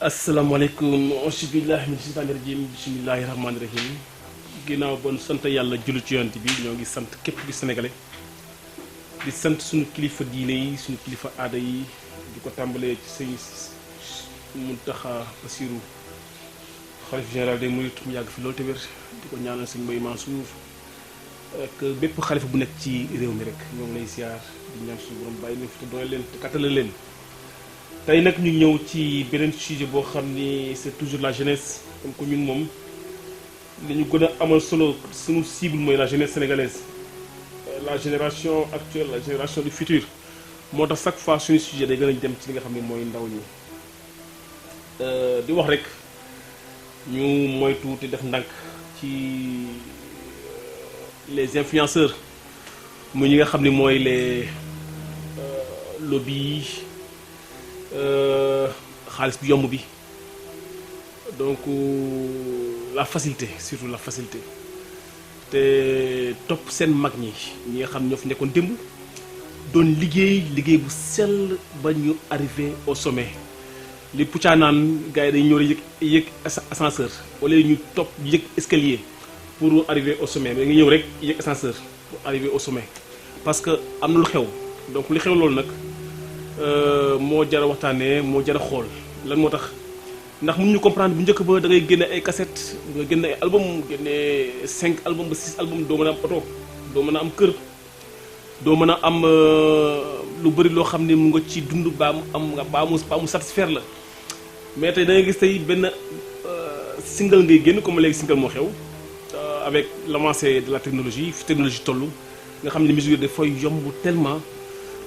asalaamaaleykum auzu billaahi mina sheytaani rajiim bismillaahi rahmaani rahiim ginnaaw bon sant yàlla julli ci yonent bi ñoo ngi sant képp gi sénégalais di sant suñu kilifa diine yi suñu kilifa aada yi di ko tàmbalee ci sëñ Muntaxa Basiru xalif général des mourides mu yàgg fi loolu te wér di ko ñaanal sëñ Mbaye Mansour ak bépp xalifa bu nekk ci réew mi rek ñoo ngi lay ziar di ñaan suñu borom bàyyi leen fi te doole leen te kattala leen. tey nag ñu ñëw ci beneen sujet boo xam ni c'est toujours la jeunesse comme que ñun moom li ñu gën a amal solo suñu cible mooy la jeunesse sénégalaise la génération actuelle la génération du futur moo tax chaque fois suñu sujet day gën a dem ci li nga xam ne mooy ndaw ñi di wax rek ñu moytu te def ndànk ci les influenceurs muy ñi nga xam ne mooy les lobby xaalis bi yomb bi donc la facilité surtout la facilité te topp seen mag ñi nga xam ñoo fi nekkoon démb doon liggéey bu sell ba ñu arrivé au sommet li Pucca naan gars yi dañu ñëw rek yëg ascenseur wala ñu topp yëg escalier pour arriver au sommet mais nga ñëw rek yëg ascenseur pour arriver au sommet parce que am na lu xew donc li xew loolu nag moo jar a waxtaanee moo jar a xool lan moo tax ndax mun ñu comprendre bu njëkk ba da ngay génne ay cassette nga génne ay album génne 5 album ba 6 album doo mën a am oto doo mën a am kër doo mën a am lu bëri loo xam ne mu nga ci dund baa mu am nga baa mu satisfaire la mais tey da ngay gis tey benn single ngay génn comme léegi single moo xew avec l'avancée de la technologie fi technologie toll nga xam ne musique dafay yomb tellement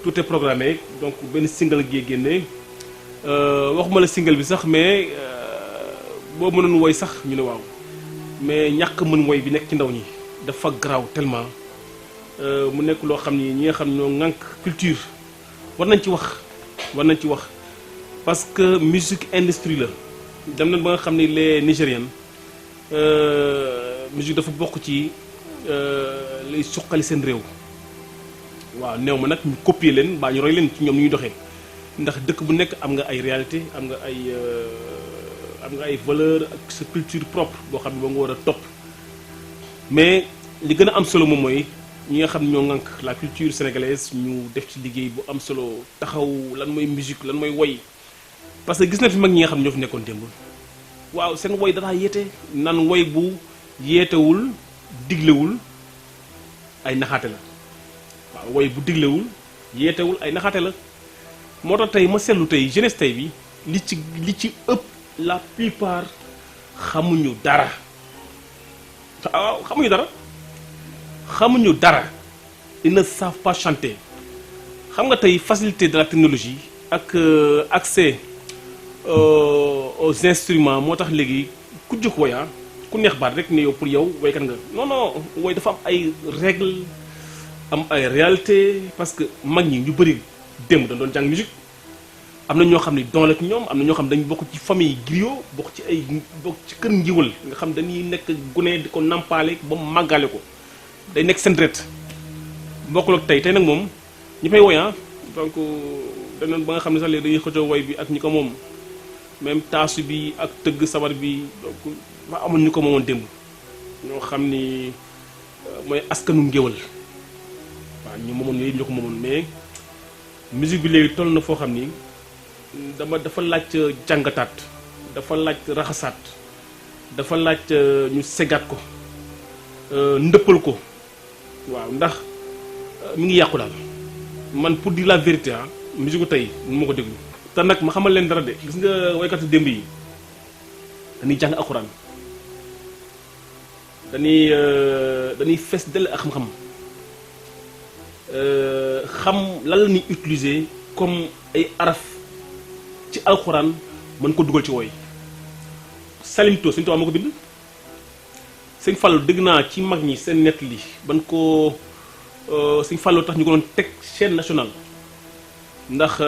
tout est programmé donc benn single gi génne waxuma la single bi sax mais boo mënoon woy sax ñu ne waaw mais ñàkk mën woy bi nekk ci ndaw ñi dafa garaaw tellement mu nekk loo xam ni ñi nga xam ñoo ŋànk culture war nañ ci wax parce que musique industrie la dem nañ ba nga xam ni les Nigériens musique dafa bokk ci lay suqali seen réew. waaw néew ma nag ñu copier leen baa ñu roy leen ci ñoom ñuy doxee ndax dëkk bu nekk am nga ay réalité am nga ay valeur ak sa culture propre boo xam ne boo nga war a topp mais li gën a am solo moom mooy ñi nga xam ne ñoo ŋànk la culture sénégalaise ñu def ci liggéey bu am solo taxaw lan mooy musique lan mooy woy parce que gis na fi mag ñi nga xam ne ñoo fi nekkoon démb waaw seen woy danaa yeete nan woy bu yeetewul diglewul ay naxaate la waaw woy bu diglewul yeetewul ay naxaate la moo tax tey ma seetlu tey jeunesse tey bi li ci ëpp la plupart xamuñu dara waaw xamuñu dara ils ne savent pas chanter xam nga tey facilité de la technologie ak accès aux instruments moo tax léegi ku jóg woya ku neex baat rek ne yow pour yow woykat nga non woy dafa am ay règles am ay réalité parce que mag ñi ñu bëri démb dañ doon jàng musique am na ñoo xam ne doon ak ñoom am na ñoo xam dañu bokk ci famille griot bokk ci kër njiwal nga xam dañuy nekk gune di ko nampaale ba mu màggale ko day nekk seen deret bokkul ak tey nag moom ñi fay woy donc danoon ba nga xam ne sax léegi dañuy xëccoo woy bi ak ñi ko moom même taasu bi ak tëgg sabar bi donc ma amoon ñu ko moomoon démb ñoo xam ni mooy askanu ngéwal waaw ñu moomoon yooyu ñoo ko moomoon mais musique bi léegi toll na foo xam ni dafa laaj jàngataat dafa laaj raxasaat dafa laaj ñu segaat ko ndëppal ko waaw ndax mi ngi yàqu daal man pour dire la vérité musique ko tey nu ma ko déglu te nag ma xamal leen dara de gis nga waykatu démb yi dañuy jàng alxuraan dañuy fees dell ak xam-xam xam lan la ñuy utiliser comme ay araf ci alxuraan mën ko dugal ci woy salimto suñu tubaab moo ko bind sëñ Fallou dégg naa ci mag ñi seen nett li ban ko sëñ Fallou tax ñu ko doon teg chaîne nationale ndax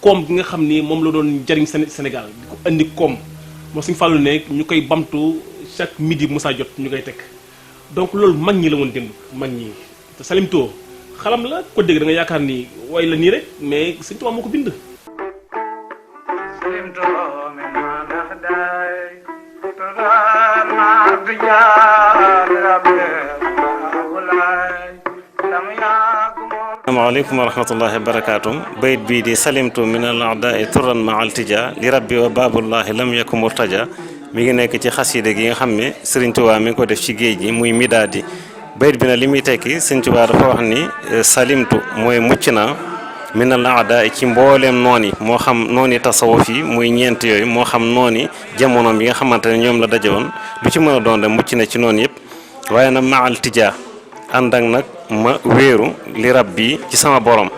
koom gi nga xam ni moom la doon jariñ Sénégal di ko indi koom moo sëñ Fallou ne ñu koy bamtu chaque midi Moussa jot ñu koy teg donc loolu mag ñi la woon démb mag ñi te salimto xalam la ko dégg da nga yaakaar ni way la nii rek mais sëñ Tuubaa moo ko bind. asalaamaaleykum wa rahmatullahi wa barakaatu. bayit bii di salimtu min al a'daai turan ma altija li rabbi wa baabullahi lam yaku murtaja mi ngi nekk ci xasida gi nga xam ne Sëriñ Tuubaa mi ngi ko def ci géej gi muy midaadi. bayit bi nag li muy tekki Sëriñ Tuubaa dafa wax ni salimtu mooy mucc naa min al a'daai ci mbooleem noon yi moo xam nooni tasawuf yi muy ñeent yooyu moo xam nooni jamonoom yi nga xamante ne ñoom la dajewoon lu ci mën a doon rek mucc na ci noonu yëpp waaye nag ma altija ànd ak nag ma wéeru li rabbi ci sama borom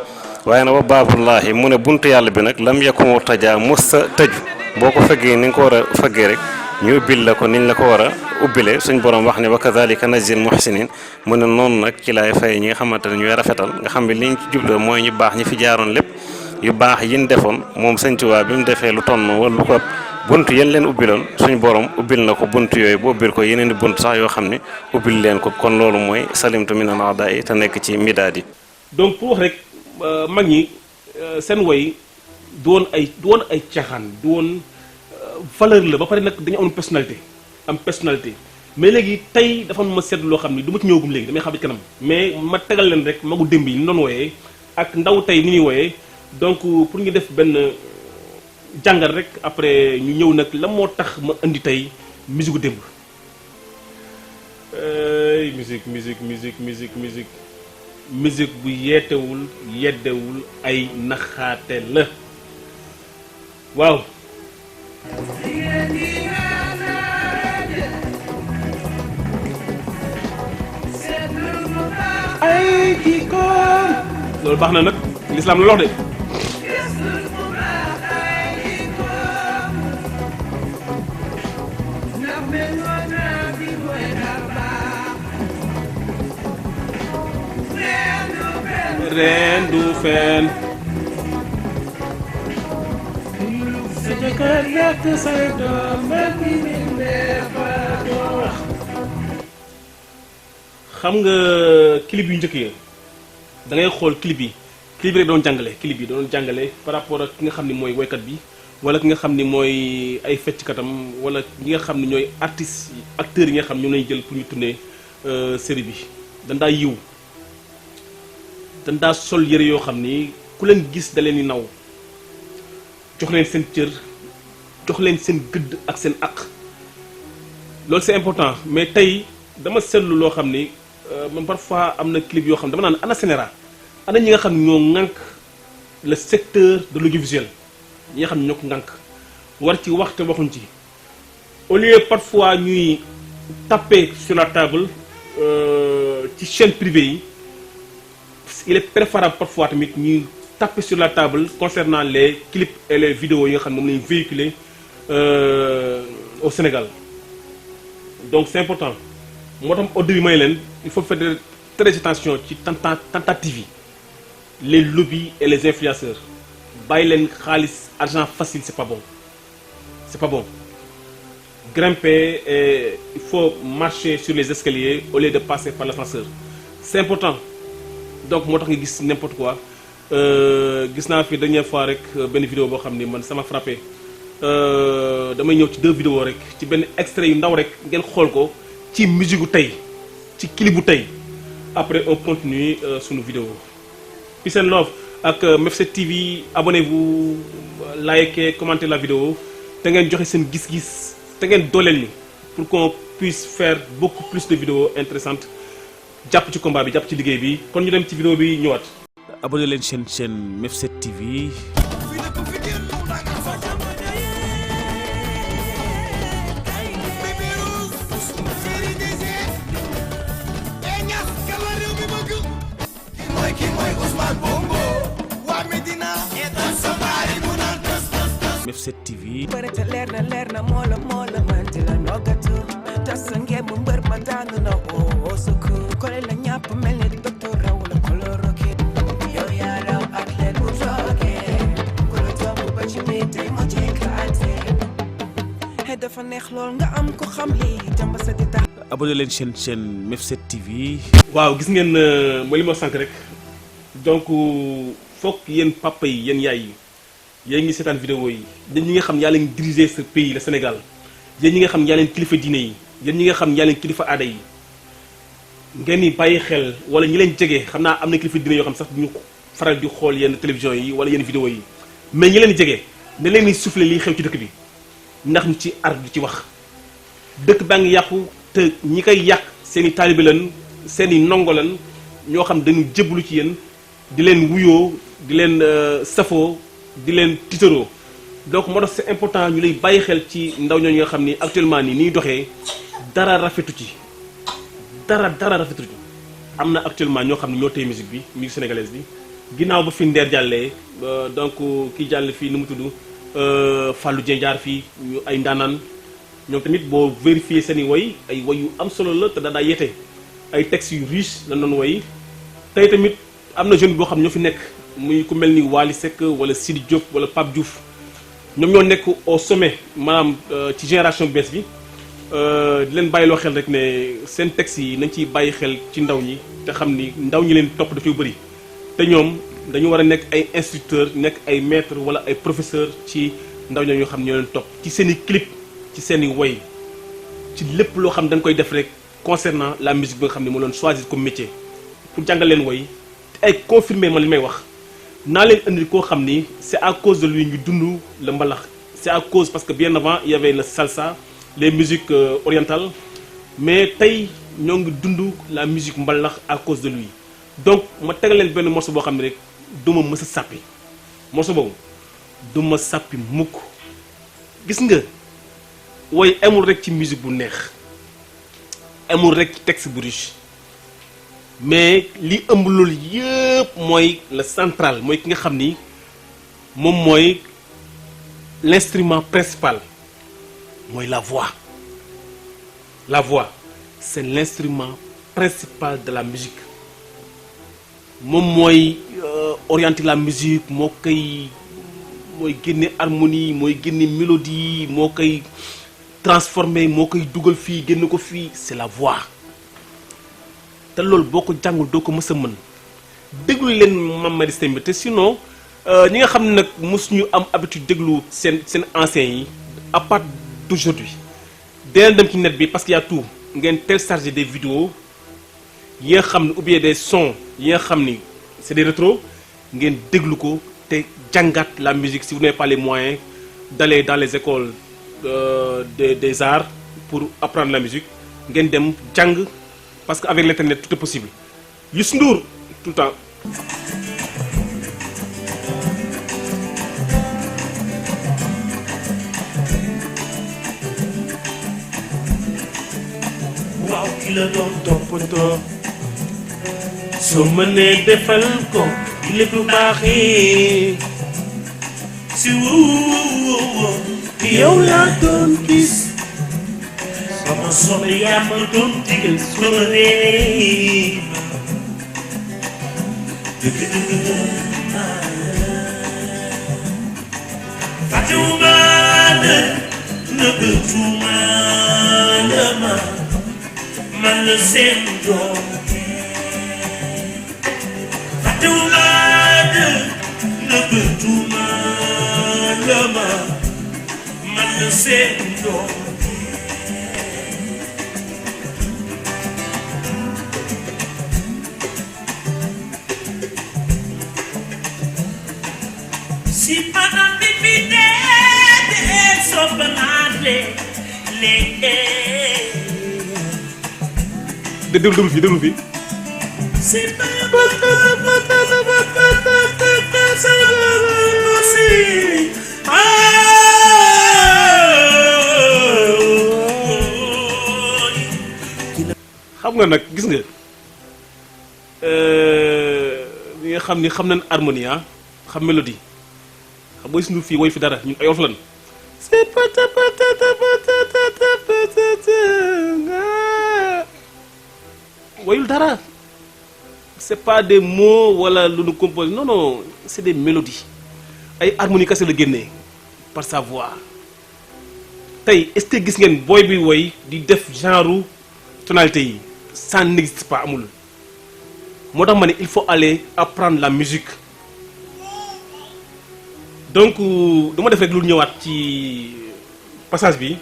waaye nag wa baabullahi mu ne buntu yàlla bi nag lam yakumu tajaa musta tëju boo ko fëggee ni nga ko war a fëggee rek ñu ubbil la ko niñ la ko war a ubbile suñ borom wax ne wa kadhalika najzil muhsinin mu ne noonu nag ci laay fay ñi nga xamante ne ñooy rafetal nga xam ne liñ ci jubloo mooy ñu baax ñi fi jaaroon lépp yu baax yin defoon moom Sëñ Tuubaa bi mu defee lu tonn wala lu ko ëpp buntu yéen leen ubbiloon suñu borom ubbil na ko buntu yooyu bu ubbil ko yeneen i buntu sax yoo xam ne ubbil leen ko kon loolu mooy salimtu min al a'daa te nekk ci midaadi. donc pour wax rek mag ñi seen woy du woon ay caaxaan du woon valeur la ba pare nag dañu am personnalité mais léegi tey dafa ma seetlu loo xam ni du ma ci ñëwagum léegi damay xam ci kanam mais ma tegal leen rek magu démb yi ni doon wooyee ak ndaw tey ni ñuy wooyee donc pour ñu def benn jàngal rek après ñu ñëw nag la moo tax ma indi tey musique gu démb musique bu yeetewul yeddewul ay naxaate la waaw ay kii ko loolu baax na nag lislaam la lox de reen du fen xam nga clip yu njëkk yi da ngay xool clip yi rek doon jàngale clip yi doon jàngale par rapport ak ki nga xam ni mooy woykat bi wala ki nga xam ni mooy ay fecckatam wala ñi nga xam ni ñooy artistes acteurs yi nga xam ñoom lañu jël pour ñu tourner série bi dañ daa yiw dañ daa sol yëre yoo xam ni ku leen gis da leen di naw jox leen seen cër jox leen seen gëdd ak seen aq loolu c'est important mais tey dama seetlu loo xam ni man parfois am na clip yoo xam ne dama naan ana Sénéra ana ñi nga xam ne ñoo ŋànk le secteur de l'audiovisuel ñi nga xam ne ñoo ko ŋànk war ci wax te waxuñ ci au lieu parfois ñuy taper sur la table ci chaîne privée yi il est préférable parfois tamit ñuy taper sur la table concernant les clips et les vidéos yi nga xam ne moom lañu véhiculer au Sénégal donc c'est important moo tax au début may leen il faut faire très attention ci tentative yi les lobbies et les influenceurs bàyyi leen xaalis argent facile c'est pas bon grimper et il faut marcher sur les escaliers au lieu de passer par l'ascenseur c'est important donc moo tax nga gis n'importe quoi gis naa fi dernière fois rek benn vidéo boo xam ni man sama frappé damay ñëw ci 2 vidéos rek ci benn extrait yu ndaw rek ngeen xool ko ci musique gu tey ci clip bu tey après on continue sunu vidéo peace and love ak Mef7 TV abonnez-vous likez commentez la vidéo te ngeen joxe seen gis-gis te ngeen dooleel ni pour qu'on puisse faire beaucoup plus de vidéos intéressantes jàpp ci combat bi jàpp ci liggéey bi kon ñu dem ci vidéo bi ñëwaat. abonné leen chaîne Mef7 TV. Mef7 TV. abonné leen chaîne Mef7 TV. waaw gis ngeen mooy li ma sànq rek donc foog yéen papa yi yéen yaay yi yéen ngi seetaan vidéo yi yéen ñi nga xam yaa leen diriger ce pays le Sénégal yéen ñi nga xam yaa leen kilifa diine yi yéen ñi nga xam yaa leen kilifa aada yi ngeen ni bàyyi xel wala ñi leen jege xam naa am na kilifa dina yoo xam sax duñu faral di xool yenn télévision yi wala yenn vidéo yi mais ñi leen jege ne leen ni soufflé liy xew ci dëkk bi ndax ñu ci ar du ci wax dëkk baa ngi yàqu te ñi koy yàq seen i taalibe lan seen i ndongo lan ñoo xam dañu jébbalu ci yéen di leen wuyoo di leen safoo di leen tiitaroo donc moo tax c'est important ñu lay bàyyi xel ci ndaw ñooñu nga xam ni actuellement nii ni doxee dara rafetu ci dara rafetu ci am na actuellement ñoo xam ne ñoo téye musique sénégalaise bi ginnaaw ba fi Ndeer jàllee donc kii jàll fii nu mu tudd Fallou Dieng jaar fii ñu ay ndaanaan ñoom tamit boo vérifier seen i woy ay woy yu am solo la te daa yete ay textes yu riche la doon woy tey tamit am na jeune boo xam ñoo fi nekk muy ku mel ni Wally Seck wala Sidi Diop wala Pape Diouf ñoom ñoo nekk au sommet maanaam ci génération bees bi di leen bàyyiloo xel rek ne seen textes yi nañ ciy bàyyi xel ci ndaw ñi te xam ni ndaw ñi leen topp dafay bëri te ñoom dañu war a nekk ay instructeurs nekk ay maîtres wala ay professeurs ci ndaw ñoo xam ñoo leen topp ci seen i clip ci seen i woy ci lépp loo xam dañ koy def rek concernant la musique bi nga xam ne moo leen choisir comme métier pour jàngal leen woy te ay confirmer ma li may wax naa leen indi koo xam ni c'est à cause de lui ñu dund le mbalax c'est à cause parce que bien avant il y avait le salsa les musiques orientales mais tey ñoo ngi dund la musique mbalax à cause de lui donc ma tegal leen benn morceau boo xam ne rek du ma mës a sàppi morceau boobu du ma sàppi mukk gis nga woy amul rek ci musique bu neex amul rek ci texte bu riche mais li ëmb loolu yëpp mooy le central mooy ki nga xam ni moom mooy l'instrument principal mooy la voix c'est l'instrument principal de la musique moom mooy orienter la musique moo koy mooy génne harmonie mooy génne mélodie moo koy transformer moo koy dugal fii génn ko fii c'est la voix te loolu boo ko jàngul doo ko mës a mën déglu leen Mame Maty Stembe te sinon ñi nga xam ne nag mosuñu am habitude déglu seen anciens yi à part d'aujourd'hui dinañ dem ci net bi parce qu'il y a tout ngeen télécharger des vidéos yi nga xam ne ou bien des sons yi nga xam ni c'est des rétros ngeen déglu ko te jàngat la musique si vous n'avez pas les moyens d'aller dans les écoles des arts pour apprendre la musique ngeen dem jàng parce que avec l'internet tout est possible Youssou Ndour tout le temps. waaw ki la doon toppatoo soo mënee defal ko lépp lu baaxee si woo yow laa doon gis sama soxla yaa ma doon digal sama réew fàttewuma la nëbbatuma la man la seen doom fàttewuma la nëbbatuma la man la seen doom si panam bi mi dee soppanaale déglu fi si xam nga nag gis nga li nga xam ni xam nañ harmonie xam mélodie xam nga suñu fii woy fi dara ñun ay wolof lan woyul dara c'est pas des mots wala lu nu compose non c'est des mélodies ay harmonie kese la génnee par sa voix tey est-ce que gis ngeen booy bi woy di def genre tonalité yi ça n'existe pas amul moo tax ma ne il faut aller apprendre la musique donc dama def rek lu ñëwaat ci passage bi.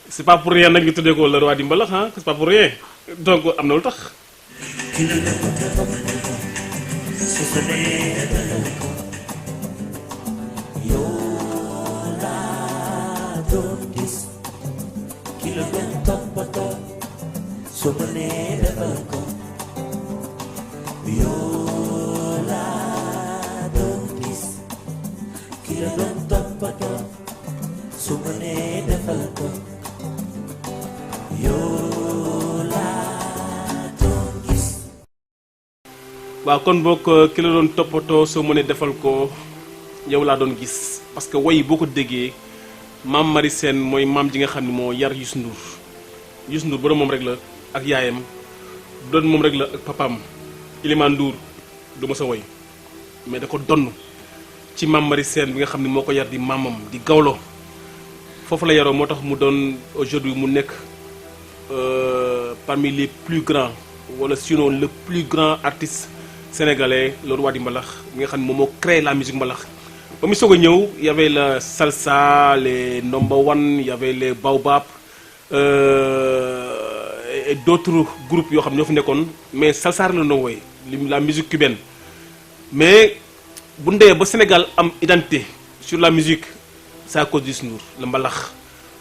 C'est pas pour rien nag ñu tuddee ko le roi di mbalax ah c'est pas pour rien donc am na lu tax. waaw kon boog ki la doon toppatoo soo mënee defal ko yow laa doon gis parce que woy boo ko déggee maam Marie Sène mooy maam ji nga xam ne moo yar Youssou Ndour Youssou Ndour ba moom rek la ak yaayam doon moom rek la ak papaam Iliman Ndour du ma sa woy mais da ko donn ci maam Marie Sène bi nga xam ne moo ko yar di maamam di gawlo foofu la yaroo moo tax mu doon aujourd'hui mu nekk parmi les plus grands wala sinon le plus grand artiste sénégalais le roi di mbalax mi nga xam ne moom moo créé la musique mbalax ba mu soog a ñëw y avait la salsa les number one y avait les baobab et d'autres groupes yoo xam ne ñoo fi nekkoon mais salsa rek la doon woy la musique cubaine mais bu ndee ba Sénégal am identité sur la musique c'est à cause du Youssou Ndour la mbalax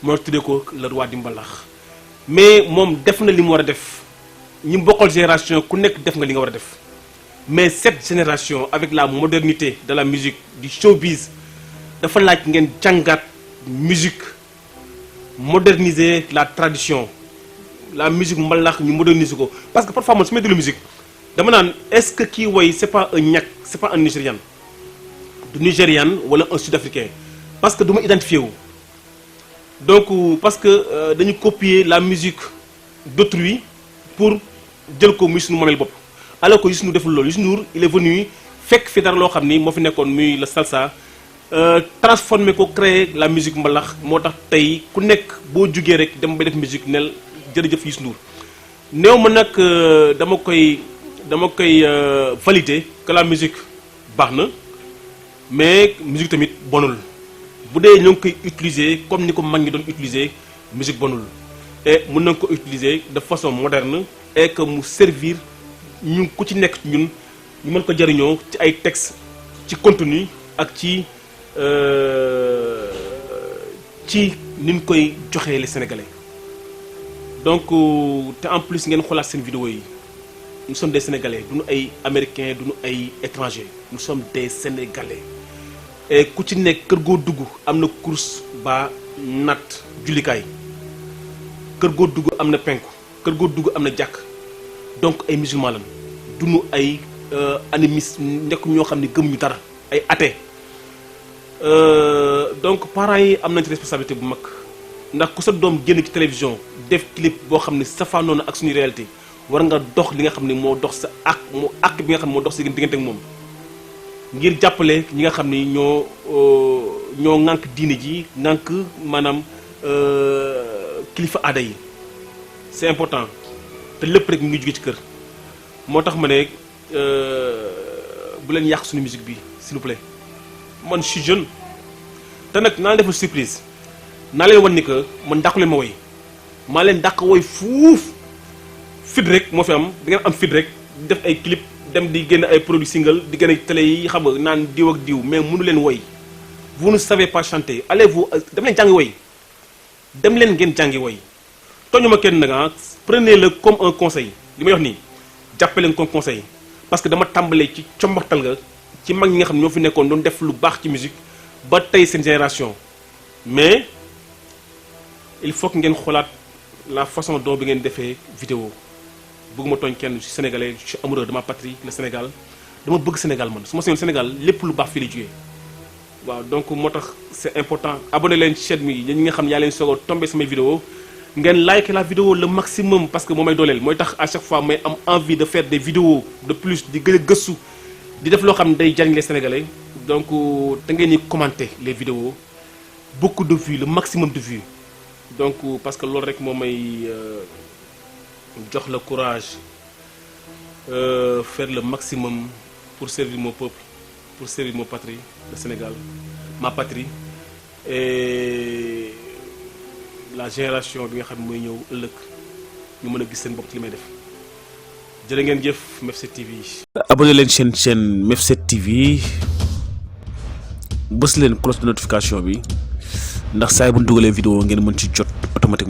moo tuddee ko le roi di mbalax mais moom def na li mu war a def ñi bokkal génération ku nekk def nga li nga war a def mais cette génération avec la modernité de la musique du showbiz dafa laaj ngeen jàngaat musique moderniser la tradition la musique mbalax ñu moderniser ko parce que parfois man su may déglu musique dama naan est-ce que kii woy c'est pas un ñak c'est pas un nigérian du nigérian wala un sud-africain parce que du ma identifié wu donc parce que dañu copier la musique d'autrui pour jël ko muy suñu moomeel bopp alors que Youssou Ndour deful loolu Youssou Ndour il est venu fekk fi dara loo xam ni moo fi nekkoon muy la salsa transformer ko créer la musique mbalax moo tax tey ku nekk boo jugee rek dem ba def musique nel jërëjëf Youssou Ndour néew ma nag dama koy valider que la musique baax na mais musique tamit bonul bu dee ñoo ngi koy utiliser comme ni ko mag ñi doon utiliser musique bonul et mën nañ ko utiliser de façon moderne et que mu servir ñu ku ci nekk ñun ñu mën ko jariñoo ci ay textes ci contenu ak ci ni ñu koy joxee les Sénégalais donc te en plus ngeen xoolaat seen vidéo yi nous sommes des Sénégalais duñu ay Américains duñu ay étrangers nous sommes des Sénégalais et ku ci nekk kër goo dugg am na course ba nat jullikaay kër goo dugg am na penku kër goo dugg am na jàkk donc ay musulmans lañ duñu ay animistes nekk ñoo xam ne gëm ñu dara ay athées donc parents yi am nañ ci responsabilité bu mag ndax ku sa doom génn ci télévision def clip boo xam ne safaanoo na ak suñu réalité war nga dox li nga xam ne moo dox sa ak bi nga xam ne moo dox sa diggante ak moom ngir jàppale ñi nga xam ni ñoo ŋànk diine ji ŋànk maanaam kilifa aada yi c'est important te lépp rek mu ngi jóge ci kër moo tax ma ne bu leen yàq suñu musique bi s'il vous plaît man je suis jeune te nag naa defal surprise naa leen wan ni que man dàqu leen ma woy maa leen dàq woy fuuf fit rek moo fi am da ngeen am fit rek def ay clip dem di génn ay produits single di génn télé yi xam nga naan diw ak diw mais mënu leen woy vous ne savez pas chanter allez-vous dem leen jàngi woy dem leen ngeen jàngi woy tooñu ma kenn nag prenez-le comme un conseil li may wax nii jàppale leen comme conseil parce que dama tàmbalee ci combaxtal nga ci mag ñi nga xam ne ñoo fi nekkoon doon def lu baax ci musique ba tey seen génération mais il faut que ngeen xoolaat la façon dont bi ngeen defee vidéo bëgguma tooñ kenn je suis sénégalais je suis amoureux de ma patrie le Sénégal dama bëgg Sénégal man su ma seyoon Sénégal lépp lu baax fii la jógee waaw donc moo tax c'est important abonné leen ci chaîne bi ñi nga xam ne yaa leen soog a tombé samay vidéo ngeen like la vidéo le maximum parce que moo may dooleel mooy tax à chaque fois may am envie de faire des vidéos de plus di gën a gëstu di def loo xam ne day jariñ les Sénégalais donc da ngeen di commenter les vidéos beaucoup de vues le maximum de vues donc parce que loolu rek moo may jox le courage faire le maximum pour servir mon peuple pour servir mon patrie le Sénégal ma patrie et la génération bi nga xam ne mooy ñëw ëllëg ñu mën a gis seen bopp ci li may def jërë ngeen jëf MEF7 TV. abonné leen chaîne MEF7 TV bës leen cloche de notification bi ndax saa yi bu ñu dugalee vidéo ngeen mën ci jot automatiquement.